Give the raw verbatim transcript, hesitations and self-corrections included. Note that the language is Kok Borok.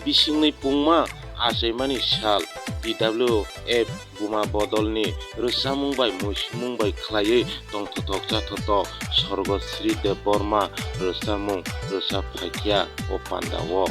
Bisingni pungma achaimani sal T W F buma bodolni rwchapmung bai muisumung bai khlaiwi tongthothok chathothok Sorgo Sri Debbarma rwchapmung rwchap phaikha o pandao.